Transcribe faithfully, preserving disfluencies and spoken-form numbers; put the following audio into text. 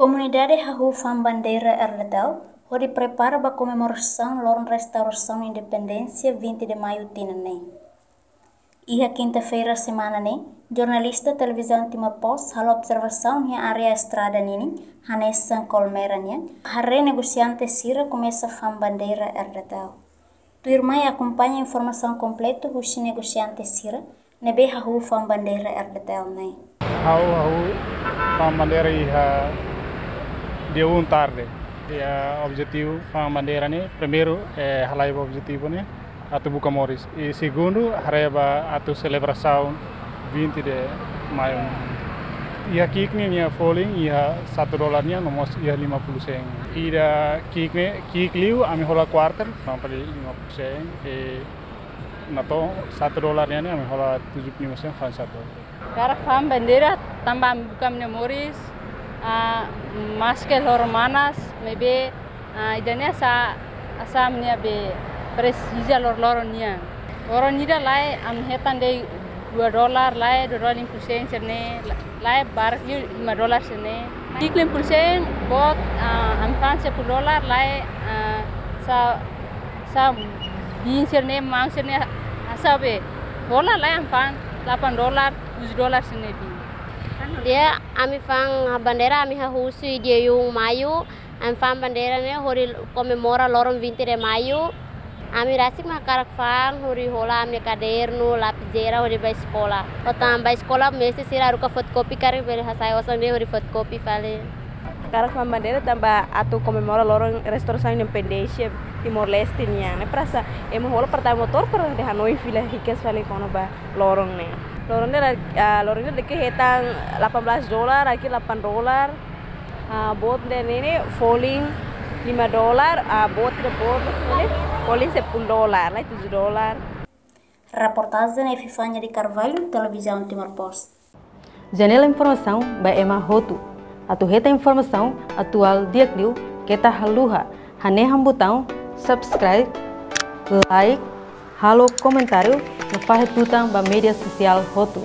Komunidade hahú fa'an bandeira RDTL hodi prepara ba komemorasaun loron restaurasaun independénsia vinte de maiu tinan ne'e. Iha kinta-feira semana ne'e, jornalista Televizaun Timor Post halo observasaun iha área estrada ninin, hanesan Colmera nian, haree negosiante sira komesa fa'an bandeira RDTL. Tuirmai akompaña informasaun kompletu husi negosiante sira ne'ebé hahú fa'an bandeira RDTL ne'e. Ha'u, ha'u fa'an bandeira iha dia um tarde. Iha objetivu fa'an bandeira ne'e, primeiru, eh, halai ba objetivu ne'e, atu buka moris. I segundu, haree ba atu selebrasaun vinte de maiu. Iha ki'ik ne'e nia folin, iha satu dolar nian, no mós iha lima puluh sen. Ida ki'ik ne'e, ki'ik liu, ami hola kuarter, fa'an fali lima puluh sen. I natoon satu dolar nian ne'e, ami hola tujuh puluh lima sen, fa'an satu. Hakarak fa'an bandeira tanba ami buka ami-nia moris, ah, maske loron manas, maibé, ah, ida-ne'e sa, sa ami-nia be presiza lor-, loron nian. Loron ida lae ami hetan de'it dua dolar, lae dua dolar lima puluh sen sira-ne'e, la-, lae barak liu lima dolar sira-ne'e. Ki'ik lima puluh sen, boot, ah, ami fa'an sepuluh dolar, lae, ah, sa, sa biin sira-ne'e, maun sira-ne'e, ah, sa be, hola lae ami fa'an delapan dolar, tujuh dolar sira-ne'e biin. Di'ak, ami fa'an bandeira, ami hahú husi dia um maiu, ami fa'an bandeira ne'e hodi komemora loron vinte de maiu. Ami rasik mak hakarak fa'an hodi hola ami-nia kadernu, lapizeira hodi ba eskola. Entaun ba eskola mestre sira haruka fotokopi karik bele hasai osan de'it hodi fotokopi fali. Hakarak fa'an bandeira tanba atu komemora loron restaurasaun independénsia Timor-Leste nian. Ne'e prasa ema hola para tau motór para dehan hanoin fila hikas fali kona-ba loron ne'e. Loron ne'e la, ah, loron ne'e deke hetan delapan belas dolar, aki delapan dolar. Ah, boot ida-ne'e folin lima dolar, ah, boot ida boot ne'e folin sepuluh dolar, lae tujuh dolar. Reportajen Epifania de Carvalho, Televizaun Timor Post. Janela informasaun ba ema hotu. Atu hetan informasaun atuál di'ak liu, keta haluha hanehan butaun subscribe, like, halo komentáriu no fahe tutan ba média sosiál hotu.